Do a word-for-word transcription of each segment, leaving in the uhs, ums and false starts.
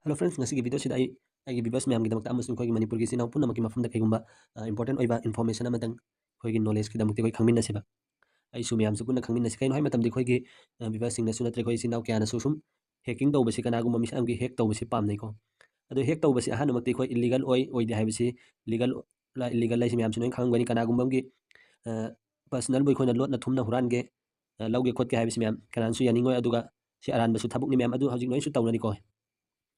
Hello friends, ꯉꯁꯤꯒꯤ video ꯁꯤꯗ ꯑꯩ ꯑꯩꯒꯤ viewers ꯃꯌꯥꯝꯒꯤꯗꯃꯛꯇ ꯑꯃꯁꯨꯡ ꯑꯩꯈꯣꯏꯒꯤ ꯃꯅꯤꯄꯨꯔꯒꯤ ꯏꯆꯤꯟ ꯏꯅꯥꯎ ꯄꯨꯝꯅꯃꯛꯀꯤ ꯃꯐꯝꯗ ꯀꯩꯒꯨꯝꯕ, ꯑ, important ꯑꯣꯏꯕ information ꯑꯃꯇꯪ ꯑꯩꯈꯣꯏꯒꯤ knowledge ꯀꯤꯗꯃꯛꯇ ꯑꯩꯈꯣꯏ ꯈꯪꯃꯤꯟꯅꯁꯦꯕ꯫ ꯑꯩꯁꯨ ꯃꯌꯥꯝꯁꯨ ꯄꯨꯟꯅ ꯈꯪꯃꯤꯟꯅꯁꯤ꯫ ꯀꯩꯅꯣ ꯍꯥꯏ ꯃꯇꯝꯗ ꯑꯩꯈꯣꯏꯒꯤ, ꯑ, viewers ꯁꯤꯡꯅꯁꯨ ꯅꯠꯇ꯭ꯔꯒ ꯑꯩꯈꯣꯏ ꯏꯆꯤꯟ ꯏꯅꯥꯎ ꯀꯌꯥꯅꯁꯨ ꯁꯨꯝ hacking ꯇꯧꯕꯁꯤ, ꯀꯅꯥꯒꯨꯝꯕ ꯃꯤꯁꯛ ꯑꯃꯒꯤ hack ꯇꯧꯕꯁꯤ ꯄꯥꯝꯅꯩꯀꯣ꯫ ꯑꯗꯣ hack ꯇꯧꯕꯁꯤ ꯑꯍꯥꯟꯕꯃꯛꯇꯤ ꯑꯩꯈꯣꯏ illegal ꯑꯣꯏ, ꯑꯣꯏꯗꯦ ꯍꯥꯏꯕꯁꯤ, legal, illegal ꯍꯥꯏꯁꯤ ꯃꯌꯥꯝꯁꯨ ꯂꯣꯏꯅ ꯈꯪꯉꯝꯒꯅꯤ꯫ ꯀꯅꯥꯒꯨꯝꯕ ꯑꯃꯒꯤ, ꯑ, personal ꯕꯨ ꯑꯩꯈꯣꯏꯅ ꯂꯣꯠꯅ ꯊꯨꯝꯅ ꯍꯨꯔꯥꯟꯒꯦ, ꯑ, ꯂꯧꯒꯦ ꯈꯣꯠꯀꯦ ꯍꯥꯏꯕꯁꯤ ꯃꯌꯥꯝ ꯀꯅꯥꯅꯁꯨ ꯌꯥꯅꯤꯡꯉꯣꯏ꯫ ꯑꯗꯨꯒ ꯁꯤ ꯑꯔꯥꯟꯕꯁꯨ ꯊꯕꯛꯅꯤ ꯃꯌꯥꯝ, ꯑꯗꯨ ꯍꯧꯖꯤꯛ ꯂꯣꯏꯅꯁꯨ ꯇꯧꯅꯔꯤꯀꯣ꯫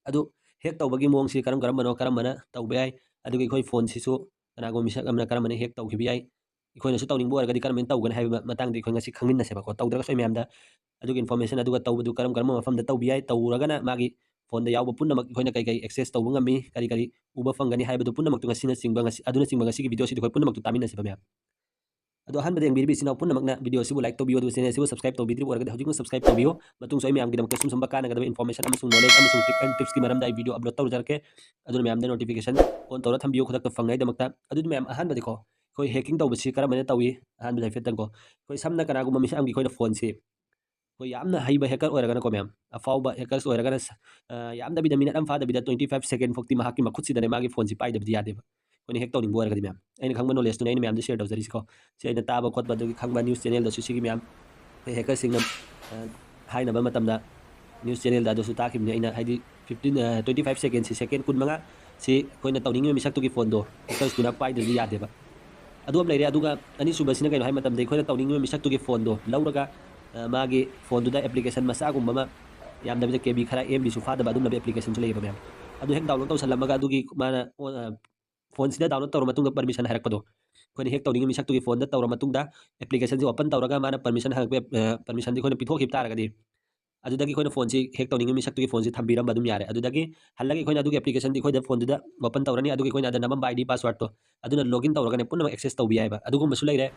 ꯑꯗꯨ hack ꯇꯧꯕꯒꯤ ꯃꯑꯣꯡꯁꯤ ꯀꯔꯝ ꯀꯔꯝꯕꯅꯣ, ꯀꯔꯝꯕꯅ ꯇꯧꯕ ꯌꯥꯏ, ꯑꯗꯨꯒ ꯑꯩꯈꯣꯏ phone ꯁꯤꯁꯨ ꯀꯅꯥꯒꯨꯝꯕ ꯃꯤꯁꯛ ꯑꯃꯅ ꯀꯔꯝꯕꯅ hack ꯇꯧꯈꯤꯕ ꯌꯥꯏ, ꯑꯩꯈꯣꯏꯅꯁꯨ ꯇꯧꯅꯤꯡꯕ ꯑꯣꯏꯔꯒꯗꯤ ꯀꯔꯝꯍꯥꯏꯅ ꯇꯧꯒꯅꯤ ꯍꯥꯏꯕꯒꯤ ꯃꯇꯥꯡꯗ ꯑꯩꯈꯣꯏ ꯉꯁꯤ ꯈꯪꯃꯤꯟꯅꯁꯦꯕꯀꯣ꯫ ꯇꯧꯗ꯭ꯔꯒꯁꯨ ꯑꯩ ꯃꯌꯥꯝꯗ ꯑꯗꯨꯒꯤ information ꯑꯗꯨꯒ ꯇꯧꯕꯗꯨ ꯀꯔꯝ ꯀꯔꯝꯕ ꯃꯐꯝꯗ ꯇꯧꯕ ꯌꯥꯏ, ꯇꯧꯔꯒꯅ ꯃꯥꯒꯤ phone ꯗ ꯌꯥꯎꯕ ꯄꯨꯝꯅꯃꯛ ꯑꯩꯈꯣꯏꯅ ꯀꯩ ꯀꯩ access ꯇꯧꯕ ꯉꯝꯃꯤ, ꯀꯔꯤ ꯀꯔꯤ ꯎꯕ ꯐꯪꯒꯅꯤ ꯍꯥꯏꯕꯗꯨ ꯄꯨꯝꯅꯃꯛꯇꯨ ꯉꯁꯤꯅꯆꯤꯡꯕ, ꯉꯁꯤ, ꯑꯗꯨꯅꯆꯤꯡꯕ ꯉꯁꯤꯒꯤ video ꯁꯤꯗ ꯑꯩꯈꯣꯏ ꯄꯨꯝꯅꯃꯛꯇꯨ ꯇꯥꯃꯤꯟꯅꯁꯦꯕ ꯃꯌꯥꯝ꯫ ꯑꯗꯣ ꯑꯍꯥꯟꯕꯗ ꯌꯦꯡꯕꯤꯔꯤꯕ ꯏꯆꯤꯟ ꯏꯅꯥꯎ ꯄꯨꯝꯅꯃꯛꯅ video ꯑꯁꯤꯕꯨ like ꯇꯧꯕꯤꯌꯨ, ꯑꯗꯨꯒ channel ꯑꯁꯤꯕꯨ subscribe ꯇꯧꯕꯤꯗ꯭ꯔꯤꯕ ꯑꯣꯏꯔꯒꯗꯤ ꯍꯧꯖꯤꯛꯃꯛ subscribe ꯇꯧꯕꯤꯌꯨ꯫ ꯃꯇꯨꯡꯁꯨ ꯑꯩ ꯃꯌꯥꯝꯒꯤꯗꯃꯛꯇ ꯁꯨꯝ ꯁꯨꯝꯕ ꯀꯥꯟꯅꯒꯗꯕ information ꯑꯃꯁꯨꯡ knowledge ꯑꯃꯁꯨꯡ trick and tips ꯀꯤ ꯃꯔꯝꯗ ꯑꯩ video upload ꯇꯧꯖꯔꯛꯀꯦ꯫ ꯑꯗꯨꯅ ꯃꯌꯥꯝꯗ notification on ꯇꯧꯔ ꯊꯝꯕꯤꯌꯨ ꯈꯨꯗꯛꯇ ꯐꯪꯅꯉꯥꯏꯗꯃꯛꯇ꯫ ꯑꯗꯨꯗꯤ ꯃꯌꯥꯝ, ꯑꯍꯥꯟꯕꯗꯤꯀꯣ, ꯑꯩꯈꯣꯏ hacking ꯇꯧꯕꯁꯤ ꯀꯔꯝꯍꯥꯏꯅ ꯇꯧꯏ? ꯑꯍꯥꯟꯕꯗ ꯍꯥꯏꯐꯦꯠꯇꯪꯀꯣ, ꯑꯩꯈꯣꯏ ꯁꯝꯅ ꯀꯅꯥꯒꯨꯝꯕ ꯃꯤꯁꯛ ꯑꯃꯒꯤ ꯑꯩꯈꯣꯏꯅ phone ꯁꯤ, ꯑꯩꯈꯣꯏ ꯌꯥꯝꯅ ꯍꯩꯕ hacker ꯑꯣꯏꯔꯒꯅꯀꯣ ꯃꯌꯥꯝ, ꯑꯐꯥꯎꯕ hackers ꯑꯣꯏꯔꯒꯅ ꯁ-, ꯑ, ꯌꯥꯝꯗꯕꯤꯗ minute ꯑꯃ ꯐꯥꯗꯕꯤꯗ twenty five second ꯐꯥꯎꯗꯤ ꯃꯍꯥꯛꯀꯤ ꯃꯈꯨꯠꯁꯤꯗꯅꯦ ꯃꯥꯒꯤ phone ꯁꯤ ꯄꯥꯏꯗꯕꯗꯤ ꯌꯥꯗꯦꯕ, ꯑꯩꯈꯣꯏꯅ hack ꯇꯧꯅꯤꯡꯕ ꯑꯣꯏꯔꯒꯗꯤ ꯃꯌꯥꯝ꯫ ꯑꯩꯅ ꯈꯪꯕ knowledge ꯇꯨꯅꯦ ꯑꯩꯅ ꯃꯌꯥꯝꯗ share ꯇꯧꯖꯔꯤꯁꯤꯀꯣ꯫ ꯁꯤ ꯑꯩꯅ ꯇꯥꯕ ꯈꯣꯠꯄ, ꯑꯗꯨꯒꯤ ꯈꯪꯕ news channel ꯗꯁꯨ ꯁꯤꯒꯤ ꯃꯌꯥꯝ ꯑꯩꯈꯣꯏ hacker ꯁꯤꯡꯅ, ꯑ, ꯍꯥꯏꯅꯕ ꯃꯇꯝꯗ news channel ꯗ ꯑꯗꯨꯁꯨ ꯇꯥꯈꯤꯕꯅꯤ ꯑꯩꯅ, ꯍꯥꯏꯗꯤ fifteen, ꯑ, twenty five second ꯁꯤ, second ꯀꯨꯟꯃꯉꯥ ꯁꯤ ꯑꯩꯈꯣꯏꯅ ꯇꯧꯅꯤꯡꯉꯤꯕ ꯃꯤꯁꯛꯇꯨꯒꯤ phone ꯗꯣ hackers ꯇꯨꯅ ꯄꯥꯏꯗ꯭ꯔꯗꯤ ꯌꯥꯗꯦꯕ꯫ ꯑꯗꯨ ꯑꯃ ꯂꯩꯔꯦ꯫ ꯑꯗꯨꯒ ꯑꯅꯤꯁꯨꯕꯁꯤꯅ ꯀꯩꯅꯣ ꯍꯥꯏ ꯃꯇꯝꯗ ꯑꯩꯈꯣꯏꯅ ꯇꯧꯅꯤꯡꯉꯤꯕ ꯃꯤꯁꯛꯇꯨꯒꯤ phone ꯗꯣ ꯂꯧꯔꯒ, ꯑ, ꯃꯥꯒꯤ phone ꯗꯨꯗ application ꯃꯆꯥꯒꯨꯝꯕ ꯑꯃ, ꯌꯥꯝꯗꯕꯤꯗ K B ꯈꯔ, M B ꯁꯨ ꯐꯥꯗꯕ ꯑꯗꯨꯝꯕ application ꯁꯨ ꯂꯩꯌꯦꯕ ꯃꯌꯥꯝ꯫ ꯑꯗꯨ ꯍꯦꯛ download ꯇꯧꯁꯜꯂꯝꯃꯒ ꯑꯗꯨꯒꯤ ꯃꯥꯅ, ꯑ, phone ꯁꯤꯗ download ꯇꯧꯔ ꯃꯇꯨꯡꯗ permission ꯍꯥꯏꯔꯛꯄꯗꯣ, ꯑꯩꯈꯣꯏꯅ hack ꯇꯧꯅꯤꯡꯉꯤ ꯃꯤꯁꯛꯇꯨꯒꯤ phone ꯗ ꯇꯧꯔ ꯃꯇꯨꯡꯗ application ꯁꯤ open ꯇꯧꯔꯒ ꯃꯥꯅ permission ꯍꯪꯉꯛꯄ, ꯑ, permission ꯗꯤ ꯑꯩꯈꯣꯏꯅ ꯄꯤꯊꯣꯛꯈꯤꯕ ꯇꯥꯔꯒꯗꯤ, ꯑꯗꯨꯗꯒꯤ ꯑꯩꯈꯣꯏꯅ phone ꯁꯤ hack ꯇꯧꯅꯤꯡꯉꯤ ꯃꯤꯁꯛꯇꯨꯒꯤ phone ꯁꯤ ꯊꯝꯕꯤꯔꯝꯕ ꯑꯗꯨꯝ ꯌꯥꯔꯦ꯫ ꯑꯗꯨꯗꯒꯤ ꯍꯜꯂꯒ ꯑꯩꯈꯣꯏꯅ ꯑꯗꯨꯒꯤ application ꯗꯤ ꯑꯩꯈꯣꯏꯗ phone ꯗꯨꯗ open ꯇꯧꯔꯅꯤ, ꯑꯗꯨꯒ ꯑꯩꯈꯣꯏꯅ ꯑꯗ ꯅꯝꯃꯝꯕ I D password ꯇꯣ ꯑꯗꯨꯅ login ꯇꯧꯔꯒꯅꯦ ꯄꯨꯝꯅꯃꯛ access ꯇꯧꯕ ꯌꯥꯏꯕ꯫ ꯑꯗꯨꯒꯨꯝꯕꯁꯨ ꯂꯩꯔꯦ꯫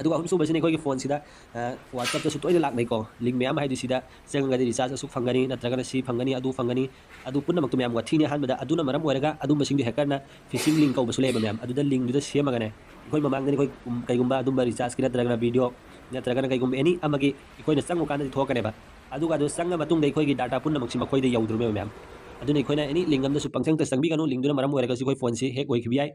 ꯑꯗꯨꯒ ꯑꯍꯨꯝꯁꯨꯕꯁꯤꯅ ꯑꯩꯈꯣꯏꯒꯤ phone ꯁꯤꯗ, ꯑ, WhatsApp ꯇꯁꯨ ꯇꯣꯏꯅ ꯂꯥꯛꯅꯩꯀꯣ, link ꯃꯌꯥꯝ ꯍꯥꯏꯗꯤ ꯁꯤꯗ ꯆꯪꯉꯒꯗꯤ recharge ꯑꯁꯨꯛ ꯐꯪꯒꯅꯤ, ꯅꯠꯇ꯭ꯔꯒꯅ ꯁꯤ ꯐꯪꯒꯅꯤ, ꯑꯗꯨ ꯐꯪꯒꯅꯤ, ꯑꯗꯨ ꯄꯨꯝꯅꯃꯛꯇꯨ ꯃꯌꯥꯝ ꯋꯥꯊꯤꯅꯤ꯫ ꯑꯍꯥꯟꯕꯗ ꯑꯗꯨꯅ ꯃꯔꯝ ꯑꯣꯏꯔꯒ ꯑꯗꯨꯝꯕꯁꯤꯡꯗꯨ hacker ꯅ phishing link ꯀꯧꯕꯁꯨ ꯂꯩꯌꯦꯕ ꯃꯌꯥꯝ꯫ ꯑꯗꯨꯗ link ꯗꯨꯗ ꯁꯦꯝꯃꯒꯅꯦ, ꯑꯩꯈꯣꯏ ꯃꯃꯥꯡꯗꯅꯤ ꯑꯩꯈꯣꯏ, ꯎꯝ, ꯀꯩꯒꯨꯝꯕ ꯑꯗꯨꯝꯕ recharge ꯀꯤ ꯅꯠꯇ꯭ꯔꯒꯅ video ꯅꯠꯇ꯭ꯔꯒꯅ ꯀꯩꯒꯨꯝꯕ any ꯑꯃꯒꯤ ꯑꯩꯈꯣꯏꯅ ꯆꯪꯉꯨꯀꯥꯟꯗꯗꯤ ꯊꯣꯛꯀꯅꯦꯕ꯫ ꯑꯗꯨꯒ ꯑꯗꯨ ꯆꯪꯉ ꯃꯇꯨꯡꯗ ꯑꯩꯈꯣꯏꯒꯤ data ꯄꯨꯝꯅꯃꯛꯁꯤ ꯃꯈꯣꯏꯗ ꯌꯧꯗ꯭ꯔꯣꯃꯦꯕ ꯃꯌꯥꯝ꯫ ꯑꯗꯨꯅ ꯑꯩꯈꯣꯏꯅ ꯑꯦꯅꯤ ꯂꯤꯡ ꯑꯃꯗꯁꯨ ꯄꯪꯆꯪꯗ ꯆꯪꯕꯤꯒꯅꯨ, ꯂꯤꯡꯗꯨꯅ ꯃꯔꯝ ꯑꯣꯏꯔꯒꯁꯨ ꯑꯩꯈꯣꯏ ꯐꯣꯟꯁꯤ ꯍꯦꯛ ꯑꯣꯏꯈꯤꯕ ꯌꯥꯏ꯫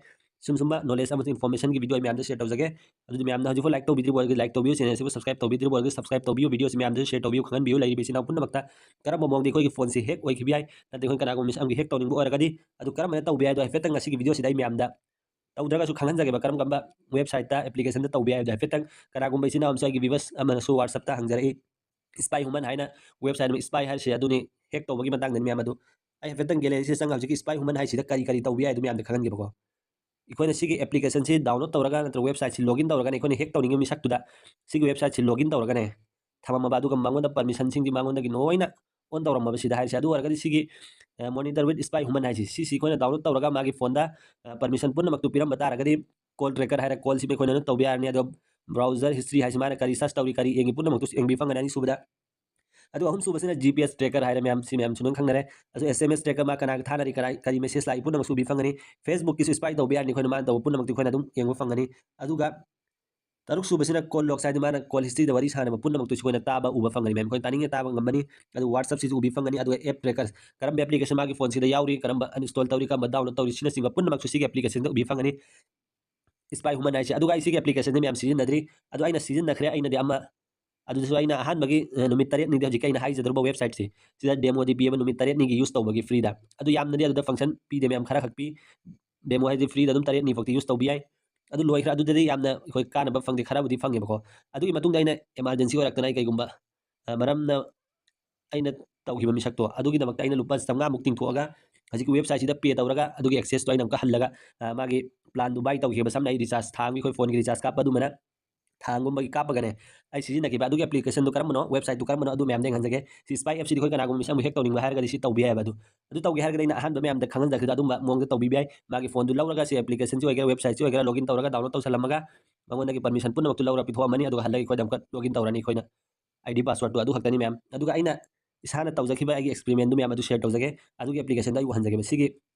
ꯁꯨꯝ ꯁꯨꯝꯕ ꯅꯣꯂꯦꯖ ꯑꯃꯁꯨꯡ ꯏꯟꯐꯣꯔꯃꯦꯁꯟꯒꯤ ꯚꯤꯗꯤꯑꯣ ꯑꯩ ꯃꯌꯥꯝꯗ ꯁꯦꯌꯔ ꯇꯧꯖꯒꯦ꯫ ꯑꯗꯨꯗꯤ ꯃꯌꯥꯝꯅ ꯍꯧꯖꯤꯛꯐꯥꯎ ꯂꯥꯏꯛ ꯇꯧꯕꯤꯗ꯭ꯔꯤꯕ ꯑꯣꯏꯔꯒꯗꯤ ꯂꯥꯏꯛ ꯇꯧꯕꯤꯌꯨ, ꯆꯦꯅꯦꯜꯁꯤꯕꯨ ꯁꯕꯁꯀ꯭ꯔꯥꯏꯕ ꯇꯧꯕꯤꯗ꯭ꯔꯤꯕ ꯑꯣꯏꯔꯒꯗꯤ ꯁꯕꯁꯀ꯭ꯔꯥꯏꯕ ꯇꯧꯕꯤꯌꯨ, ꯚꯤꯗꯤꯑꯣꯁꯤ ꯃꯌꯥꯝꯗꯁꯨ ꯁꯦꯌꯔ ꯇꯧꯕꯤꯌꯨ, ꯈꯪꯍꯟꯕꯤꯌꯨ ꯂꯩꯔꯤꯕ ꯏꯆꯤꯟ ꯏꯅꯥꯎ ꯄꯨꯝꯅꯃꯛꯇ꯫ ꯀꯔꯝꯕ ꯃꯑꯣꯡꯗ ꯑꯩꯈꯣꯏꯒꯤ ꯐꯣꯟꯁꯤ ꯍꯦꯛ ꯑꯣꯏꯈꯤꯕ ꯌꯥꯏ, ꯅꯠꯇ꯭ꯔꯒ ꯑꯩꯈꯣꯏ ꯀꯅꯥꯒꯨꯝꯕ ꯃꯤꯁꯛ ꯑꯃꯒꯤ ꯍꯦꯛ ꯇꯧꯅꯤꯡꯕ ꯑꯣꯏꯔꯒꯗꯤ ꯑꯗꯨ ꯀꯔꯝꯍꯥꯏꯅ ꯇꯧꯕ ꯌꯥꯏ ꯑꯗꯣ ꯍꯥꯏꯐꯦꯠꯇꯪ ꯉꯁꯤꯒꯤ ꯚꯤꯗꯤꯑꯣꯁꯤꯗ ꯑꯩ ꯃꯌꯥꯝꯗ ꯇꯧꯗ꯭ꯔꯒꯁꯨ ꯈꯪꯍꯟꯖꯒꯦꯕ, ꯀꯔꯝ ꯀꯔꯝꯕ ꯋꯦꯕꯁꯥꯏꯠꯇ ꯑꯦꯄ꯭ꯂꯤꯀꯦꯁꯟꯗ ꯇꯧꯕ ꯌꯥꯏ ꯍꯥꯏꯕꯗꯣ ꯍꯥꯏꯐꯦꯠꯇꯪ꯫ ꯀꯅꯥꯒꯨꯝꯕ ꯏꯆꯤꯟ ꯏꯅꯥꯎ ꯑꯃꯁꯨ ꯑꯩꯒꯤ ꯚꯤꯌꯨꯋꯔꯁ ꯑꯃꯅꯁꯨ ꯋꯥꯆꯞꯇ ꯍꯪꯖꯔꯛꯏ, ꯏꯁꯄꯥꯏ ꯍ꯭ꯌꯨꯃꯟ ꯍꯥꯏꯅ ꯋꯦꯕꯁꯥꯏꯠ ꯑꯃ, ꯏꯁꯄꯥꯏ ꯍꯥꯏꯔꯤꯁꯦ ꯑꯗꯨꯅꯤ, ꯍꯦꯛ ꯇꯧꯕꯒꯤ ꯃꯇꯥꯡꯗꯅꯤ ꯃꯌꯥꯝ꯫ ꯑꯗꯨ ꯑꯩ ꯍꯥꯏꯐꯦꯠꯇꯪ ꯒꯦꯂꯔꯤꯁꯤꯗ ꯆꯪꯉꯒ ꯍꯧꯖꯤꯛꯀꯤ ꯏꯁꯄꯥꯏ ꯍ꯭ꯌꯨꯃꯟ ꯍꯥꯏꯁꯤꯗ ꯀꯔꯤ ꯀꯔꯤ ꯇꯧꯕ ꯌꯥꯏ ꯑꯗꯨ ꯃꯌꯥꯝꯗ ꯈꯪꯍꯟꯒꯦꯕꯀꯣ꯫ ꯑꯩꯈꯣꯏꯅ ꯁꯤꯒꯤ ꯑꯦꯄ꯭ꯂꯤꯀꯦꯁꯟꯁꯤ ꯗꯥꯎꯟꯂꯣꯗ ꯇꯧꯔꯒ ꯅꯠꯇ꯭ꯔꯒ ꯋꯦꯕꯁꯥꯏꯠꯁꯤ ꯂꯣꯒꯏꯟ ꯇꯧꯔꯒꯅ ꯑꯩꯈꯣꯏꯅ ꯍꯦꯛ ꯇꯧꯅꯤꯡꯉꯤꯕ ꯃꯤꯁꯛꯇꯨꯗ ꯁꯤꯒꯤ ꯋꯦꯕꯁꯥꯏꯠꯁꯤ ꯂꯣꯒꯏꯟ ꯇꯧꯔꯒꯅꯦ ꯊꯝꯃꯝꯃꯕ, ꯑꯗꯨꯒ ꯃꯉꯣꯟꯗ ꯄꯔꯃꯤꯁꯟꯁꯤꯡꯗꯤ ꯃꯉꯣꯟꯗꯒꯤ ꯂꯣꯏꯅ ꯑꯣꯟ ꯇꯧꯔꯝꯃꯕ ꯁꯤꯗ ꯍꯥꯏꯔꯤꯁꯦ꯫ ꯑꯗꯨ ꯑꯣꯏꯔꯒꯗꯤ ꯁꯤꯒꯤ, ꯑ, ꯃꯣꯅꯤꯇꯔ ꯋꯤꯠ ꯏꯁꯄꯥꯏ ꯍ꯭ꯌꯨꯃꯟ ꯍꯥꯏꯁꯤ, ꯁꯤꯁꯤ ꯑꯩꯈꯣꯏꯅ ꯗꯥꯎꯟꯂꯣꯗ ꯇꯧꯔꯒ ꯃꯥꯒꯤ ꯐꯣꯟꯗ, ꯑ, ꯄꯔꯃꯤꯁꯟ ꯄꯨꯝꯅꯃꯛꯇꯨ ꯄꯤꯔꯝꯕ ꯇꯥꯔꯒꯗꯤ ꯀꯣꯜ ꯇ꯭ꯔꯦꯀꯔ ꯍꯥꯏꯔ ꯀꯣꯜꯁꯤ ꯑꯩꯈꯣꯏꯅ ꯑꯗꯨꯝ ꯇꯧꯕ ꯌꯥꯔꯅꯤ꯫ ꯑꯗꯣ ꯕ꯭ꯔꯥꯎꯖꯔ ꯍꯤꯁꯇ꯭ꯔꯤ ꯍꯥꯏꯁꯤ ꯃꯥꯅ ꯀꯔꯤ ꯁꯔꯆ ꯇꯧꯔꯤ, ꯀꯔꯤ ꯌꯦꯡꯉꯤ ꯄꯨꯝꯅꯃꯛꯇꯨꯁꯨ ꯌꯦꯡꯕꯤ ꯐꯪꯒꯅꯤ ꯑꯅꯤꯁꯨꯕꯗ꯫ ꯑꯗꯨꯒ ꯑꯍꯨꯝꯁꯨꯕꯁꯤꯅ ꯖꯤ ꯄꯤ ꯑꯦꯁ ꯇ꯭ꯔꯦꯀꯔ ꯍꯥꯏꯔꯦ ꯃꯌꯥꯝ, ꯁꯤ ꯃꯌꯥꯝꯁꯨ ꯑꯗꯨꯝ ꯈꯪꯅꯔꯦ꯫ ꯑꯗꯨ ꯑꯦꯁ ꯑꯦꯝ ꯑꯦꯁ ꯇ꯭ꯔꯦꯀꯔ ꯃꯥ ꯀꯅꯥꯒ ꯊꯥꯅꯔꯤ, ꯀꯅꯥ ꯀꯔꯤ ꯃꯦꯁꯦꯖ ꯂꯥꯛꯏ ꯄꯨꯝꯅꯃꯛꯁꯨ ꯎꯕꯤ ꯐꯪꯒꯅꯤ꯫ ꯐꯦꯁꯕꯨꯛꯀꯤꯁꯨ ꯏꯁꯄꯥꯏ ꯇꯧꯕ ꯌꯥꯔꯅꯤ, ꯑꯩꯈꯣꯏꯅ ꯃꯥꯅ ꯇꯧꯕ ꯄꯨꯝꯅꯃꯛꯇꯨ ꯑꯩꯈꯣꯏꯅ ꯑꯗꯨꯝ ꯌꯦꯡꯕ ꯐꯪꯒꯅꯤ꯫ ꯑꯗꯨꯒ ꯇꯔꯨꯛ ꯁꯨꯕꯁꯤꯅ ꯀꯣꯜ ꯂꯣꯛꯁ ꯍꯥꯏꯗꯤ ꯃꯥꯅ ꯀꯣꯜ ꯍꯤꯁꯇ꯭ꯔꯤꯗ ꯋꯥꯔꯤ ꯁꯥꯟꯅꯕ ꯄꯨꯝꯅꯃꯛꯇꯨꯁꯨ ꯑꯩꯈꯣꯏꯅ ꯇꯥꯕ ꯎꯕ ꯐꯪꯒꯅꯤ ꯃꯌꯥꯝ, ꯑꯩꯈꯣꯏꯅ ꯇꯥꯅꯤꯡꯉꯦ ꯇꯥꯕ ꯉꯝꯃꯅꯤ꯫ ꯑꯗꯨ ꯋꯥꯠꯁꯑꯞꯁꯤꯁꯨ ꯎꯕꯤ ꯐꯪꯒꯅꯤ꯫ ꯑꯗꯨꯒ ꯑꯦꯞ ꯇ꯭ꯔꯦꯀꯔ, ꯀꯔꯝꯕ ꯑꯦꯄ꯭ꯂꯤꯀꯦꯁꯟ ꯃꯥꯒꯤ ꯐꯣꯟꯁꯤꯗ ꯌꯥꯎꯔꯤ, ꯀꯔꯝꯕ ꯑꯟꯏꯟꯁꯇꯣꯜ ꯇꯧꯔꯤ, ꯀꯔꯝꯕ ꯗꯥꯎꯟꯂꯣꯗ ꯇꯧꯔꯤ, ꯁꯤꯅꯆꯤꯡꯕ ꯄꯨꯝꯅꯃꯛꯁꯨ ꯁꯤꯒꯤ ꯑꯦꯄ꯭ꯂꯤꯀꯦꯁꯟꯗ ꯎꯕꯤ ꯐꯪꯒꯅꯤ꯫ ꯏꯁꯄꯥꯏ ꯍ꯭ꯌꯨꯃꯟ ꯍꯥꯏꯁꯦ꯫ ꯑꯗꯨꯒ ꯑꯩ ꯁꯤꯒꯤ ꯑꯦꯄ꯭ꯂꯤꯀꯦꯁꯟꯁꯦ ꯃꯌꯥꯝ ꯁꯤꯖꯤꯟꯅꯗ꯭ꯔꯤ, ꯑꯗꯣ ꯑꯩꯅ ꯁꯤꯖꯤꯟꯅꯈ꯭ꯔꯦ꯫ ꯑꯩꯅꯗꯤ ꯑꯃ, ꯑꯗꯨꯁꯨ ꯑꯩꯅ ꯑꯍꯥꯟꯕꯒꯤ, ꯑ, ꯅꯨꯃꯤꯠ ꯇꯔꯦꯠꯅꯤꯗꯤ ꯍꯧꯖꯤꯛꯀꯤ ꯑꯩꯅ ꯍꯥꯏꯖꯗꯧꯔꯤꯕ ꯋꯦꯕꯁꯥꯏꯠꯁꯦ, ꯁꯤꯗ ꯗꯦꯃꯣꯗꯤ ꯄꯤꯑꯕ, ꯅꯨꯃꯤꯠ ꯇꯔꯦꯠꯅꯤꯒꯤ ꯌꯨꯁ ꯇꯧꯕꯒꯤ ꯐ꯭ꯔꯤꯗ꯫ ꯑꯗꯨ ꯌꯥꯝꯅꯗꯤ ꯑꯗꯨꯗ ꯐꯪꯁꯟ ꯄꯤꯗꯦ ꯃꯌꯥꯝ, ꯈꯔ ꯈꯛ ꯄꯤ꯫ ꯗꯦꯃꯣ ꯍꯥꯏꯗꯤ ꯐ꯭ꯔꯤꯗ ꯑꯗꯨꯝ ꯇꯔꯦꯠꯅꯤ ꯐꯥꯎꯗꯤ ꯌꯨꯁ ꯇꯧꯕ ꯌꯥꯏ꯫ ꯑꯗꯨ ꯂꯣꯏꯈ꯭ꯔꯦ, ꯑꯗꯨꯗꯗꯤ ꯌꯥꯝꯅ ꯑꯩꯈꯣꯏ ꯀꯥꯟꯅꯕ ꯐꯪꯗꯦ, ꯈꯔꯕꯨꯗꯤ ꯐꯪꯉꯦꯕꯀꯣ꯫ ꯑꯗꯨꯒꯤ ꯃꯇꯨꯡꯗ ꯑꯩꯅ ꯏꯃꯥꯔꯖꯦꯟꯁꯤ ꯑꯣꯏꯔꯛꯇꯅ ꯑꯩ ꯀꯩꯒꯨꯝꯕ, ꯑ, ꯃꯔꯝꯅ ꯑꯩꯅ ꯇꯧꯈꯤꯕ ꯃꯤꯁꯛꯇꯣ, ꯑꯗꯨꯒꯤꯗꯃꯛꯇ ꯑꯩꯅ ꯂꯨꯄꯥ ꯆꯥꯝꯃꯉꯥꯃꯨꯛ ꯇꯤꯡꯊꯣꯛꯑꯒ ꯍꯧꯖꯤꯛꯀꯤ ꯋꯦꯕꯁꯥꯏꯠꯁꯤꯗ ꯄꯦ ꯇꯧꯔꯒ ꯑꯗꯨꯒꯤ ꯑꯦꯛꯁꯦꯁꯇꯣ ꯑꯩꯅ ꯑꯃꯨꯛꯀ ꯍꯜꯂꯒ, ꯑ, ꯃꯥꯒꯤ ꯄ꯭ꯂꯥꯟꯗꯨ ꯕꯥꯏ ꯇꯧꯈꯤꯕ, ꯁꯝꯅ ꯑꯩ ꯔꯤꯆꯥꯔꯖ, ꯊꯥ ꯑꯃꯒꯤ ꯑꯩꯈꯣꯏ ꯐꯣꯟꯒꯤ ꯔꯤꯆꯥꯔꯖ ꯀꯥꯞꯄ ꯑꯗꯨꯃꯥꯏꯅ ꯊꯥ ꯑꯃꯒꯨꯝꯕꯒꯤ ꯀꯥꯞꯄꯒꯅꯦ ꯑꯩ ꯁꯤꯖꯤꯟꯅꯈꯤꯕ ꯑꯗꯨꯒꯤ ꯑꯦꯄ꯭ꯂꯤꯀꯦꯁꯟꯗꯨ ꯀꯔꯝꯕꯅꯣ, ꯋꯦꯕꯁꯥꯏꯠꯇꯨ ꯀꯔꯝꯕꯅꯣ, ꯑꯗꯨ ꯃꯌꯥꯝꯗ ꯑꯩ ꯉꯥꯡꯖꯒꯦ꯫ ꯁꯤ ꯏꯁꯄꯥꯏ ꯑꯦꯞꯁꯤꯗꯤ ꯑꯩꯈꯣꯏ ꯀꯅꯥꯒꯨꯝꯕ ꯃꯤꯁꯛ ꯑꯃ ꯍꯦꯛ ꯇꯧꯅꯤꯡꯕ ꯍꯥꯏꯔꯒꯗꯤ ꯁꯤ ꯇꯧꯕ ꯌꯥꯏꯑꯕ꯫ ꯑꯗꯨ, ꯑꯗꯨ ꯇꯧꯒꯦ ꯍꯥꯏꯔꯒꯗꯤ ꯑꯩꯅ ꯑꯍꯥꯟꯕ ꯃꯌꯥꯝꯗ ꯈꯪꯍꯟꯖꯈꯤꯕꯗꯣ ꯑꯗꯨꯝꯕ ꯃꯑꯣꯡꯗ ꯇꯧꯕꯤꯕ ꯌꯥꯏ꯫ ꯃꯥꯒꯤ ꯐꯣꯟꯗꯨ ꯂꯧꯔꯒ ꯁꯤ ꯑꯦꯄ꯭ꯂꯤꯀꯦꯁꯟꯁꯤ ꯑꯣꯏꯒꯦꯔꯥ, ꯋꯦꯕꯁꯥꯏꯠꯁꯤ ꯑꯣꯏꯒꯦꯔꯥ, ꯂꯣꯒꯏꯟ ꯇꯧꯔꯒ ꯗꯥꯎꯟꯂꯣꯗ ꯇꯧꯁꯜꯂꯝꯃꯒ ꯃꯉꯣꯟꯗꯒꯤ ꯄꯔꯃꯤꯁꯟ ꯄꯨꯝꯅꯃꯛꯇꯨ ꯂꯧꯔꯒ ꯄꯤꯊꯣꯛꯑꯝꯃꯅꯤ꯫ ꯑꯗꯨꯒ ꯍꯜꯂꯒ ꯑꯩꯈꯣꯏꯗ ꯑꯃꯨꯛꯀ ꯂꯣꯒꯏꯟ ꯇꯧꯔꯅꯤ ꯑꯩꯈꯣꯏꯅ꯫ ꯑꯥꯏ ꯗꯤ ꯄꯥꯁꯋꯥꯔꯗꯇꯨ ꯑꯗꯨ ꯈꯛꯇꯅꯤ ꯃꯌꯥꯝ꯫ ꯑꯗꯨꯒ ꯑꯩꯅ ꯏꯁꯥꯅ ꯇꯧꯖꯈꯤꯕ ꯑꯩꯒꯤ ꯑꯦꯛꯁꯄꯦꯔꯤꯃꯦꯟꯗꯨ ꯃꯌꯥꯝ ꯑꯗꯨ ꯁꯦꯌꯔ ꯇꯧꯖꯒꯦ꯫ ꯑꯗꯨꯒꯤ ꯑꯦꯄ꯭ꯂꯤꯀꯦꯁꯟꯗꯣ ꯑꯩ ꯎꯍꯟꯖꯒꯦꯕ꯫ ꯁꯤꯒꯤ,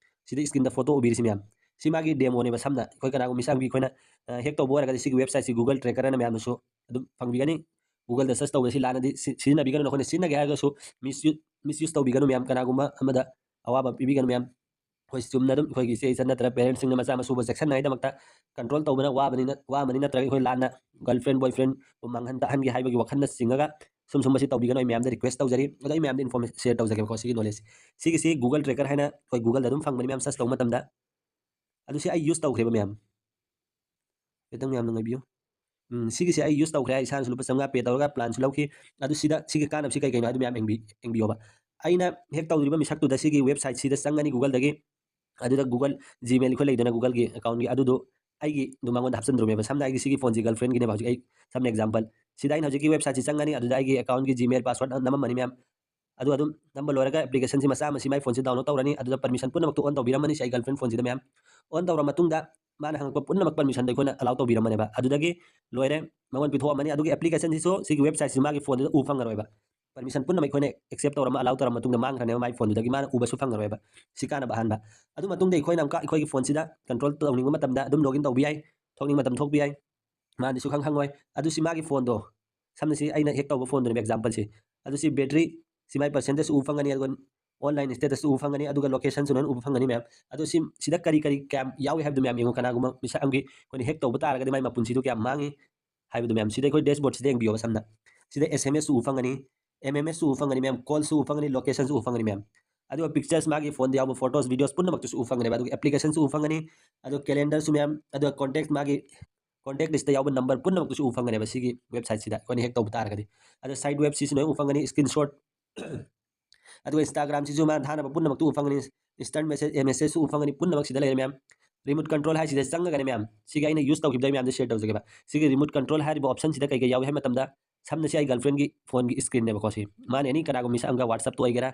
ꯁꯤꯗ ꯏꯁꯀ꯭ꯔꯤꯟꯗ ꯐꯣꯇꯣ ꯎꯕꯤꯔꯤꯁꯤ ꯃꯌꯥꯝ, ꯁꯤ ꯃꯥꯒꯤ ꯗꯦꯃꯣꯅꯦꯕ꯫ ꯁꯝꯅ ꯑꯩꯈꯣꯏ ꯀꯅꯥꯒꯨꯝꯕ ꯃꯤꯁꯛ ꯑꯃꯒꯤ ꯑꯩꯈꯣꯏꯅ, ꯑ, ꯍꯦꯛ ꯇꯧꯕ ꯑꯣꯏꯔꯒꯗꯤ ꯁꯤꯒꯤ ꯋꯦꯕꯁꯥꯏꯠꯁꯤ ꯒꯨꯒꯜ ꯇ꯭ꯔꯦꯀꯔ ꯑꯅ ꯃꯌꯥꯝꯅꯁꯨ ꯑꯗꯨꯝ ꯐꯪꯕꯤꯒꯅꯤ꯫ ꯒꯨꯒꯜꯗ ꯁꯔꯆ ꯇꯧꯕꯗ ꯁꯤ ꯂꯥꯟꯅꯗꯤ ꯁꯤ-, ꯁꯤꯖꯤꯟꯅꯕꯤꯒꯅꯨ꯫ ꯅꯈꯣꯏꯅ ꯁꯤꯖꯤꯟꯅꯒꯦ ꯍꯥꯏꯔꯒꯁꯨ ꯃꯤꯁꯌꯨ-, ꯃꯤꯁꯌꯨꯁ ꯇꯧꯕꯤꯒꯅꯨ ꯃꯌꯥꯝ꯫ ꯀꯅꯥꯒꯨꯝꯕ ꯑꯃꯗ ꯑꯋꯥꯕ ꯄꯤꯕꯤꯒꯅꯨ ꯃꯌꯥꯝ꯫ ꯑꯩꯈꯣꯏ ꯆꯨꯝꯅ ꯑꯗꯨꯝ ꯑꯩꯈꯣꯏꯒꯤ ꯏꯆꯦ ꯏꯆꯟ ꯅꯠꯇ꯭ꯔꯒ parentꯁꯤꯡꯅ ꯃꯆꯥ ꯃꯁꯨꯕꯨ ꯆꯦꯛꯁꯤꯟꯅꯉꯥꯏꯗꯃꯛꯇ control ꯇꯧꯕꯅ ꯋꯥꯕꯅꯤꯅ, ꯋꯥꯕꯅꯤ ꯅꯠꯇ꯭ꯔꯒ ꯑꯩꯈꯣꯏ ꯂꯥꯟꯅ girlfriend boyfriendꯕꯨ ꯃꯥꯡꯍꯟ ꯇꯥꯛꯍꯟꯒꯦ ꯍꯥꯏꯕꯒꯤ ꯋꯥꯈꯜꯅ ꯆꯤꯡꯉꯒ ꯁꯨꯝ ꯁꯨꯝꯕꯁꯤ ꯇꯧꯕꯤꯒꯅꯨ꯫ ꯑꯩ ꯃꯌꯥꯝꯗ request ꯇꯧꯖꯔꯤ꯫ ꯑꯗꯣ ꯑꯩ ꯃꯌꯥꯝꯗ information share ꯇꯧꯖꯒꯦꯕꯀꯣ, ꯁꯤꯒꯤ knowledge꯫ ꯁꯤꯒꯤꯁꯤ Google Tracker ꯍꯥꯏꯅ ꯑꯩꯈꯣꯏ Googleꯗ ꯑꯗꯨꯝ ꯐꯪꯕꯅꯤ ꯃꯌꯥꯝ, search ꯇꯧꯕ ꯃꯇꯝꯗ꯫ ꯑꯗꯨ ꯁꯤ ꯑꯩ use ꯇꯧꯈ꯭ꯔꯦꯕ ꯃꯌꯥꯝ꯫ ꯈꯤꯇꯪ ꯃꯌꯥꯝꯅ ꯉꯥꯏꯕꯤꯌꯨ꯫ ꯎꯝ, ꯁꯤꯒꯤꯁꯦ ꯑꯩ use ꯇꯧꯈ꯭ꯔꯦ, ꯏꯁꯥꯅꯁꯨ ꯂꯨꯄꯥ ꯆꯥꯝꯃꯉꯥ pay ꯇꯧꯔꯒ planꯁꯨ ꯂꯧꯈꯤ꯫ ꯑꯗꯨ ꯁꯤꯗ, ꯁꯤꯒꯤ ꯀꯥꯟꯅꯕꯁꯤ ꯀꯩ ꯀꯩꯅꯣ ꯍꯥꯏꯗꯨ ꯃꯌꯥꯝ ꯌꯦꯡꯕꯤ-, ꯌꯦꯡꯕꯤꯌꯣꯕ꯫ ꯑꯩꯅ hack ꯇꯧꯗ꯭ꯔꯤꯕ ꯃꯤꯁꯛꯇꯨꯗ ꯁꯤꯒꯤ websiteꯁꯤꯗ ꯆꯪꯒꯅꯤ Googleꯗꯒꯤ꯫ ꯑꯗꯨꯗ Google Gmail ꯑꯩꯈꯣꯏ ꯂꯩꯗꯅ Googleꯒꯤ accountꯒꯤ, ꯑꯗꯨꯗꯣ ꯑꯩꯒꯤ ꯑꯗꯨ ꯃꯉꯣꯟꯗ ꯍꯥꯞꯆꯤꯟꯗ꯭ꯔꯣꯃꯦꯕ꯫ ꯁꯝꯅ ꯑꯩꯒꯤ ꯁꯤꯒꯤ phoneꯁꯤ girlfriendꯒꯤꯅꯦꯕ ꯍꯧꯖꯤꯛ ꯑꯩ, ꯁꯝꯅ example꯫ ꯁꯤꯗ ꯑꯩꯅ ꯍꯧꯖꯤꯛꯀꯤ websiteꯁꯤ ꯆꯪꯒꯅꯤ, ꯑꯗꯨꯗ ꯑꯩꯒꯤ accountꯒꯤ Gmail password ꯅꯝꯃꯝꯃꯅꯤ ꯃꯌꯥꯝ꯫ ꯑꯗꯨ ꯑꯗꯨꯝ ꯅꯝꯕ ꯂꯣꯏꯔꯒ applicationꯁꯤ ꯃꯆꯥ ꯑꯃꯁꯤ ꯃꯥꯏ phoneꯁꯤ download ꯇꯧꯔꯅꯤ꯫ ꯑꯗꯨꯗ permission ꯄꯨꯝꯅꯃꯛꯇꯨ on ꯇꯧꯕꯤꯔꯝꯃꯅꯤ ꯁꯤ ꯑꯩ girlfriend phoneꯁꯤꯗ ꯃꯌꯥꯝ꯫ On ꯇꯧꯔ ꯃꯇꯨꯡꯗ ꯃꯥꯅ ꯍꯪꯉꯛꯄ ꯄꯨꯝꯅꯃꯛ permissionꯗ ꯑꯩꯈꯣꯏꯅ allow ꯇꯧꯕꯤꯔꯝꯃꯅꯦꯕ꯫ ꯑꯗꯨꯗꯒꯤ ꯂꯣꯏꯔꯦ, ꯃꯉꯣꯟ ꯄꯤꯊꯣꯛꯑꯝꯃꯅꯤ꯫ ꯑꯗꯨꯒꯤ applicationꯁꯤꯁꯨ ꯁꯤꯒꯤ websiteꯁꯤ ꯃꯥꯒꯤ phoneꯗꯨꯗ ꯎꯕ ꯐꯪꯉꯔꯣꯏꯕ꯫ Permission ꯄꯨꯝꯅꯃꯛ ꯑꯩꯈꯣꯏꯅ accept ꯇꯧꯔꯝꯃ, allow ꯇꯧꯔ ꯃꯇꯨꯡꯗ ꯃꯥꯡꯈ꯭ꯔꯅꯦꯕ ꯃꯥꯏ phoneꯗꯨꯗꯒꯤ, ꯃꯥꯅ ꯎꯕꯁꯨ ꯐꯪꯉꯔꯣꯏꯕ꯫ ꯁꯤ ꯀꯥꯟꯅꯕ ꯑꯍꯥꯟꯕ꯫ ꯑꯗꯨ ꯃꯇꯨꯡꯗ ꯑꯩꯈꯣꯏꯅ ꯑꯃꯨꯛꯀ ꯑꯩꯈꯣꯏꯒꯤ phoneꯁꯤꯗ control ꯇꯧꯅꯤꯡꯕ ꯃꯇꯝꯗ ꯑꯗꯨꯝ login ꯇꯧꯕ ꯌꯥꯏ, ꯊꯣꯛꯅꯤꯡꯕ ꯃꯇꯝ ꯊꯣꯛꯄ ꯌꯥꯏ꯫ ꯃꯥꯗꯤ ꯁꯨꯈꯪ ꯈꯪꯉꯣꯏ꯫ ꯑꯗꯨ ꯁꯤ ꯃꯥꯒꯤ phoneꯗꯣ, ꯁꯝꯅ ꯁꯤ ꯑꯩꯅ hack ꯇꯧꯕ phoneꯗꯨꯅꯦꯕ exampleꯁꯤ꯫ ꯑꯗꯨ ꯁꯤ battery, ꯁꯤ ꯃꯥꯏ percentageꯁꯨ ꯎꯕ ꯐꯪꯒꯅꯤ, ꯑꯗꯨꯒ online statusꯁꯨ ꯎꯕ ꯐꯪꯒꯅꯤ, ꯑꯗꯨꯒ locationꯁꯨ ꯂꯣꯏꯅ ꯎꯕ ꯐꯪꯒꯅꯤ ꯃꯌꯥꯝ꯫ ꯑꯗꯣ ꯁꯤ, ꯁꯤꯗ ꯀꯔꯤ ꯀꯔꯤ ꯀꯌꯥꯝ ꯌꯥꯎꯏ ꯍꯥꯏꯕꯗꯨ ꯃꯌꯥꯝ ꯌꯦꯡꯉꯨ꯫ ꯀꯅꯥꯒꯨꯝꯕ ꯃꯤꯁꯛ ꯑꯃꯒꯤ ꯑꯩꯈꯣꯏꯅ hack ꯇꯧꯕ ꯇꯥꯔꯒꯗꯤ ꯃꯥꯏ ꯃꯄꯨꯟꯁꯤꯗꯣ ꯀꯌꯥꯝ ꯃꯥꯡꯉꯤ ꯍꯥꯏꯕꯗꯨ ꯃꯌꯥꯝ ꯁꯤꯗ ꯑꯩꯈꯣꯏ dashboardꯁꯤꯗ ꯌꯦꯡꯕꯤꯌꯣꯕ꯫ ꯁꯝꯅ ꯁꯤꯗ SMSꯁꯨ ꯎꯕ ꯐꯪꯒꯅꯤ, MMSꯁꯨ ꯎꯕ ꯐꯪꯒꯅꯤ ꯃꯌꯥꯝ, callꯁꯨ ꯎꯕ ꯐꯪꯒꯅꯤ, locationꯁꯨ ꯎꯕ ꯐꯪꯒꯅꯤ ꯃꯌꯥꯝ꯫ ꯑꯗꯨꯒ pictures, ꯃꯥꯒꯤ phoneꯗ ꯌꯥꯎꯕ photos, videos ꯄꯨꯝꯅꯃꯛꯇꯨꯁꯨ ꯎꯕ ꯐꯪꯒꯅꯦꯕ꯫ ꯑꯗꯨꯒ applicationꯁꯨ ꯎꯕ ꯐꯪꯒꯅꯤ, ꯑꯗꯨꯒ calendarꯁꯨ ꯃꯌꯥꯝ, ꯑꯗꯨꯒ contact, ꯃꯥꯒꯤ contact listꯇ ꯌꯥꯎꯕ number ꯄꯨꯝꯅꯃꯛꯇꯨꯁꯨ ꯎꯕ ꯐꯪꯒꯅꯦꯕ ꯁꯤꯒꯤ websiteꯁꯤꯗ ꯑꯩꯈꯣꯏꯅ hack ꯇꯧꯕ ꯇꯥꯔꯒꯗꯤ꯫ ꯑꯗ site webꯁꯤꯁꯨ ꯂꯣꯏ ꯎꯕ ꯐꯪꯒꯅꯤ, screenshot꯫ ꯑꯗꯨꯒ Instagramꯁꯤꯁꯨ ꯃꯥꯅ ꯊꯥꯅꯕ ꯄꯨꯝꯅꯃꯛꯇꯨ ꯎꯕ ꯐꯪꯒꯅꯤ, instant message, messageꯁꯨ ꯎꯕ ꯐꯪꯒꯅꯤ, ꯄꯨꯝꯅꯃꯛ ꯁꯤꯗ ꯂꯩꯔꯦ ꯃꯌꯥꯝ꯫ Remote control ꯍꯥꯏꯁꯤꯗ ꯆꯪꯉꯒꯅꯦ ꯃꯌꯥꯝ, ꯁꯤꯒꯤ ꯑꯩꯅ use ꯇꯧꯈꯤꯕꯗ ꯑꯩ ꯃꯌꯥꯝꯗ share ꯇꯧꯖꯒꯦꯕ꯫ ꯁꯤꯒꯤ remote control ꯍꯥꯏꯔꯤꯕ optionꯁꯤꯗ ꯀꯩ ꯀꯩ ꯌꯥꯎꯏ ꯍꯥꯏꯕ ꯃꯇꯝꯗ, ꯁꯝꯅ ꯁꯤ ꯑꯩ girlfriendꯒꯤ phoneꯒꯤ screenꯅꯦꯕꯀꯣ ꯁꯤ꯫ ꯃꯥꯅ any ꯀꯅꯥꯒꯨꯝꯕ ꯃꯤꯁꯛ ꯑꯃꯒ WhatsAppꯇ ꯑꯣꯏꯒꯦꯔꯥ,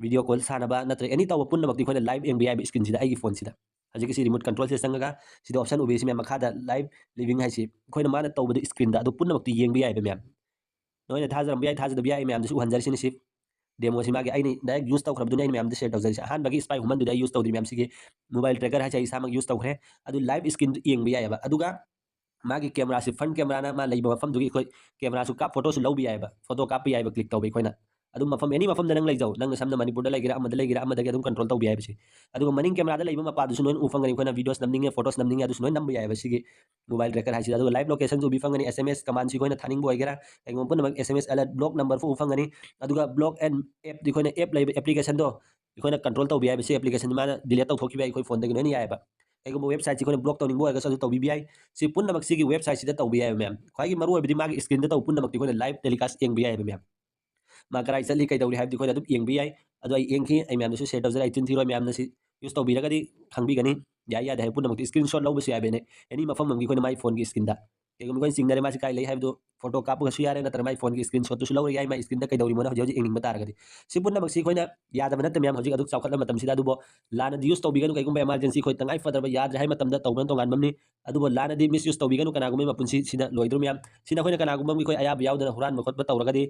video call ꯁꯥꯟꯅꯕ ꯅꯠꯇ꯭ꯔꯒ any ꯇꯧꯕ ꯄꯨꯝꯅꯃꯛꯇꯤ ꯑꯩꯈꯣꯏꯅ live ꯌꯦꯡꯕ ꯌꯥꯏꯕ screenꯁꯤꯗ ꯑꯩꯒꯤ phoneꯁꯤꯗ꯫ ꯍꯧꯖꯤꯛꯀꯤ ꯁꯤ remote controlꯁꯤꯗ ꯆꯪꯉꯒ ꯁꯤꯗ option ꯎꯕꯤꯁꯤ ꯃꯌꯥꯝ ꯃꯈꯥꯗ live living ꯍꯥꯏꯁꯤ ꯑꯩꯈꯣꯏꯅ ꯃꯥꯅ ꯇꯧꯕꯗꯣ screenꯗ ꯑꯗꯨ ꯄꯨꯝꯅꯃꯛꯇꯨ ꯌꯦꯡꯕ ꯌꯥꯏꯕ ꯃꯌꯥꯝ꯫ ꯅꯣꯏꯅ ꯊꯥꯖꯔꯝꯕ ꯌꯥꯏ, ꯊꯥꯖꯗꯕ ꯌꯥꯏ, ꯃꯌꯥꯝꯗꯁꯨ ꯎꯍꯟꯖꯔꯤꯁꯤꯅꯤ ꯁꯤ꯫ Demoꯁꯤ ꯃꯥꯒꯤ ꯑꯩꯅ direct use ꯇꯧꯈ꯭ꯔꯕꯗꯨꯅ ꯑꯩꯅ ꯃꯌꯥꯝꯗ share ꯇꯧꯖꯔꯤꯁꯦ꯫ ꯑꯍꯥꯟꯕꯒꯤ spy humanꯗꯨꯗꯤ ꯑꯩ use ꯇꯧꯗ꯭ꯔꯤ ꯃꯌꯥꯝ, ꯁꯤꯒꯤ mobile tracker ꯍꯥꯏꯁꯦ ꯑꯩ ꯏꯁꯥꯃꯛ use ꯇꯧꯈ꯭ꯔꯦ꯫ ꯑꯗꯨ live screenꯗꯨ ꯌꯦꯡꯕ ꯌꯥꯏꯑꯕ꯫ ꯑꯗꯨꯒ ꯃꯥꯒꯤ cameraꯁꯤ front cameraꯅ ꯃꯥ ꯂꯩꯕ ꯃꯐꯝꯗꯨꯒꯤ ꯑꯩꯈꯣꯏ cameraꯁꯨ ꯀꯥꯞ-, photoꯁꯨ ꯂꯧꯕ ꯌꯥꯏꯑꯕ, photo ꯀꯥꯞꯄ ꯌꯥꯏꯑꯕ click ꯇꯧꯕ ꯑꯩꯈꯣꯏꯅ꯫ ꯑꯗꯨꯝ ꯃꯐꯝ, any ꯃꯐꯝꯗ ꯅꯪ ꯂꯩꯖꯧ, ꯅꯪꯅ ꯁꯝꯅ ꯃꯅꯤꯄꯨꯔꯗ ꯂꯩꯒꯦꯔꯥ, ꯑꯃꯗ ꯂꯩꯒꯦꯔꯥ, ꯑꯃꯗꯒꯤ ꯑꯗꯨꯝ control ꯇꯧꯕ ꯌꯥꯏꯕ ꯁꯤ꯫ ꯑꯗꯨꯒ ꯃꯅꯤꯡ cameraꯗ ꯂꯩꯕ ꯃꯄꯥꯗꯨꯁꯨ ꯂꯣꯏꯅ ꯎ ꯐꯪꯒꯅꯤ꯫ ꯑꯩꯈꯣꯏꯅ videos ꯅꯝꯅꯤꯡꯉꯦ, photos ꯅꯝꯅꯤꯡꯉꯦ, ꯑꯗꯨꯁꯨ ꯂꯣꯏꯅ ꯅꯝꯕ ꯌꯥꯏꯕ ꯁꯤꯒꯤ mobile tracker ꯍꯥꯏꯁꯤꯗ꯫ ꯑꯗꯨꯒ live locationꯁꯨ ꯎꯕꯤ ꯐꯪꯒꯅꯤ, S M S commandꯁꯤ ꯑꯩꯈꯣꯏꯅ ꯊꯥꯅꯤꯡꯕ ꯑꯣꯏꯒꯦꯔꯥ, ꯀꯩꯒꯨꯝꯕ ꯄꯨꯝꯅꯃꯛ S M S alert, block number ꯐꯥꯎ ꯎ ꯐꯪꯒꯅꯤ꯫ ꯑꯗꯨꯒ block and appꯗꯤ ꯑꯩꯈꯣꯏꯅ app ꯂꯩꯕ applicationꯗꯣ ꯑꯩꯈꯣꯏꯅ control ꯇꯧꯕ ꯌꯥꯏꯕ ꯁꯤ application ꯃꯥꯅ delete ꯇꯧꯊꯣꯛꯈꯤꯕ ꯌꯥꯏ, ꯑꯩꯈꯣꯏ phoneꯗꯒꯤ ꯂꯣꯏꯅ ꯌꯥꯏꯕ꯫ ꯀꯩꯒꯨꯝꯕ websiteꯁꯤ ꯑꯩꯈꯣꯏꯅ block ꯇꯧꯅꯤꯡꯕ ꯑꯣꯏꯔꯒꯁꯨ ꯑꯗꯨ ꯇꯧꯕꯤꯕ ꯌꯥꯏ꯫ ꯁꯤ ꯄꯨꯝꯅꯃꯛ ꯁꯤꯒꯤ websiteꯁꯤꯗ ꯇꯧꯕ ꯌꯥꯏꯕ ꯃꯌꯥꯝ꯫ ꯈ꯭ꯋꯥꯏꯒꯤ ꯃꯔꯨ ꯑꯣꯏꯕꯗꯤ ꯃꯥꯒꯤ screenꯗ ꯇꯧꯕ ꯄꯨꯝꯅꯃꯛꯇꯤ ꯑꯩꯈꯣꯏꯅ live telecast ꯌꯦꯡꯕ ꯌꯥꯏꯕ ꯃꯌꯥꯝ꯫ ꯃꯥ ꯀꯔꯥꯏ ꯆꯠꯂꯤ, ꯀꯩꯗꯧꯔꯤ ꯍꯥꯏꯕꯗꯤ ꯑꯩꯈꯣꯏꯅ ꯑꯗꯨꯝ ꯌꯦꯡꯕ ꯌꯥꯏ꯫ ꯑꯗꯣ ꯑꯩ ꯌꯦꯡꯈꯤ, ꯑꯩ ꯃꯌꯥꯝꯗꯁꯨ share ꯇꯧꯖꯔꯦ, ꯑꯩ ꯆꯤꯟ ꯊꯤꯔꯣꯏ, ꯃꯌꯥꯝꯅ ꯁꯤ use ꯇꯧꯕꯤꯔꯒꯗꯤ ꯈꯪꯕꯤꯒꯅꯤ꯫ ꯌꯥꯏ ꯌꯥꯗꯦ ꯍꯥꯏꯕ ꯄꯨꯝꯅꯃꯛꯇꯤ screenshot ꯂꯧꯕꯁꯨ ꯌꯥꯏꯕꯅꯦ, any ꯃꯐꯝ ꯑꯃꯒꯤ ꯑꯩꯈꯣꯏꯅ ꯃꯥꯏ phoneꯒꯤ screenꯗ꯫ ꯀꯩꯒꯨꯝꯕ ꯑꯩꯈꯣꯏꯅ ꯆꯤꯡꯅꯔꯦ, ꯃꯥꯁꯤ ꯀꯥꯏ ꯂꯩ ꯍꯥꯏꯕꯗꯨ photo ꯀꯥꯞꯄꯒꯁꯨ ꯌꯥꯔꯦ, ꯅꯠꯇ꯭ꯔꯒ ꯃꯥꯏ phoneꯒꯤ screenshotꯇꯨꯁꯨ ꯂꯧꯔ ꯌꯥꯏ, ꯃꯥꯏ screenꯗ ꯀꯩꯗꯧꯔꯤꯕꯅꯣ ꯍꯧꯖꯤꯛ ꯍꯧꯖꯤꯛ ꯌꯦꯡꯅꯤꯡꯕ ꯇꯥꯔꯒꯗꯤ꯫ ꯁꯤ ꯄꯨꯝꯅꯃꯛꯁꯤ ꯑꯩꯈꯣꯏꯅ ꯌꯥꯗꯕ ꯅꯠꯇꯦ ꯃꯌꯥꯝ, ꯍꯧꯖꯤꯛ ꯑꯗꯨꯛ ꯆꯥꯎꯈꯠꯂꯕ ꯃꯇꯝꯁꯤꯗ꯫ ꯑꯗꯨꯕꯨ ꯂꯥꯟꯅꯗꯤ use ꯇꯧꯕꯤꯒꯅꯨ, ꯀꯩꯒꯨꯝꯕ emergency ꯑꯩꯈꯣꯏ ꯇꯉꯥꯏ ꯐꯗ꯭ꯔꯕ ꯌꯥꯗ꯭ꯔꯦ ꯍꯥꯏ ꯃꯇꯝꯗ ꯇꯧꯕꯅ ꯇꯣꯉꯥꯟꯕ ꯑꯃꯅꯤ꯫ ꯑꯗꯨꯕꯨ ꯂꯥꯟꯅꯗꯤ misuse ꯇꯧꯕꯤꯒꯅꯨ, ꯀꯅꯥꯒꯨꯝꯕꯒꯤ ꯃꯄꯨꯟꯁꯤ ꯁꯤꯅ ꯂꯣꯏꯗ꯭ꯔꯣ ꯃꯌꯥꯝ꯫ ꯁꯤꯅ ꯑꯩꯈꯣꯏꯅ ꯀꯅꯥꯒꯨꯝꯕ ꯑꯃꯒꯤ ꯑꯩꯈꯣꯏ ꯑꯌꯥꯕ ꯌꯥꯎꯗꯅ ꯍꯨꯔꯥꯟꯕ ꯈꯣꯠꯄ ꯇꯧꯔꯒꯗꯤ,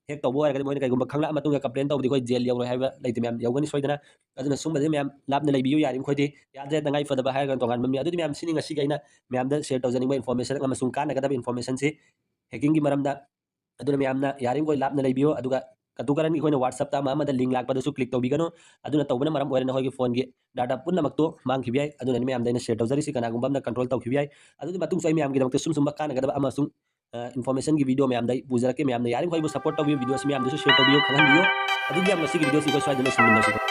hack ꯇꯧꯕ ꯑꯣꯏꯔꯒꯗꯤ ꯃꯣꯏꯅ ꯀꯩꯒꯨꯝꯕ ꯈꯪꯂꯛꯑ ꯃꯇꯨꯡꯗ complain ꯇꯧꯕꯗꯤ ꯑꯩꯈꯣꯏ jail ꯌꯧꯔꯣꯏ ꯍꯥꯏꯕ ꯂꯩꯇꯦ ꯃꯌꯥꯝ, ꯌꯧꯒꯅꯤ ꯁꯣꯏꯗꯅ꯫ ꯑꯗꯨꯅ ꯁꯨꯝꯕꯗꯤ ꯃꯌꯥꯝ ꯂꯥꯞꯅ ꯂꯩꯕꯤꯌꯨ ꯌꯥꯔꯤꯃꯈꯣꯏꯗꯤ꯫ ꯌꯥꯗ꯭ꯔꯦ, ꯇꯉꯥꯏ ꯐꯗꯕ ꯍꯥꯏꯔꯒꯅ ꯇꯣꯉꯥꯟꯕ ꯑꯃꯅꯤ꯫ ꯑꯗꯨꯗꯤ ꯃꯌꯥꯝ ꯁꯤꯅꯤ ꯉꯁꯤꯒꯤ ꯑꯩꯅ ꯃꯌꯥꯝꯗ share ꯇꯧꯖꯅꯤꯡꯕ information ꯑꯃꯁꯨꯡ ꯀꯥꯟꯅꯒꯗꯕ informationꯁꯤ hackingꯒꯤ ꯃꯔꯝꯗ꯫ ꯑꯗꯨꯅ ꯃꯌꯥꯝꯅ ꯌꯥꯔꯤꯃꯈꯣꯏ ꯂꯥꯞꯅ ꯂꯩꯕꯤꯌꯨ꯫ ꯑꯗꯨꯒ ꯀꯇꯨꯀꯔꯟꯒꯤ ꯑꯩꯈꯣꯏꯅ WhatsAppꯇ ꯑꯃ ꯑꯃꯗ link ꯂꯥꯛꯄꯗꯁꯨ click ꯇꯧꯕꯤꯒꯅꯨ꯫ ꯑꯗꯨꯅ ꯇꯧꯕꯅ ꯃꯔꯝ ꯑꯣꯏꯔꯒ ꯅꯈꯣꯏꯒꯤ phoneꯒꯤ data ꯄꯨꯝꯅꯃꯛꯇꯣ ꯃꯥꯡꯈꯤꯕ ꯌꯥꯏ꯫ ꯑꯗꯨꯅꯅꯤ ꯃꯌꯥꯝꯗ ꯑꯩꯅ share ꯇꯧꯖꯔꯤꯁꯤ, ꯀꯅꯥꯒꯨꯝꯕ ꯑꯃꯅ control ꯇꯧꯈꯤꯕ ꯌꯥꯏ꯫ ꯑꯗꯨꯒꯤ ꯃꯇꯨꯡꯁꯨ ꯑꯩ ꯃꯌꯥꯝꯒꯤꯗꯃꯛꯇ ꯁꯨꯝ ꯁꯨꯝꯕ ꯀꯥꯟꯅꯒꯗꯕ ꯑꯃꯁꯨꯡ, ꯑ, informationꯒꯤ video ꯃꯌꯥꯝꯗ ꯑꯩ ꯄꯨꯖꯔꯛꯀꯦ꯫ ꯃꯌꯥꯝꯅ ꯌꯥꯔꯤꯃꯈꯣꯏꯕꯨ support ꯇꯧꯕꯤꯌꯨ, videoꯁꯤ ꯃꯌꯥꯝꯗꯁꯨ share ꯇꯧꯕꯤꯌꯨ, ꯈꯪꯍꯟꯕꯤꯌꯨ꯫ ꯑꯗꯨꯗꯤ ꯌꯥꯝ ꯉꯁꯤꯒꯤ videoꯁꯤ ꯑꯩꯈꯣꯏ ꯁ꯭ꯋꯥꯏꯗ ꯂꯣꯏꯁꯤꯟꯃꯤꯟꯅꯁꯤꯀꯣ꯫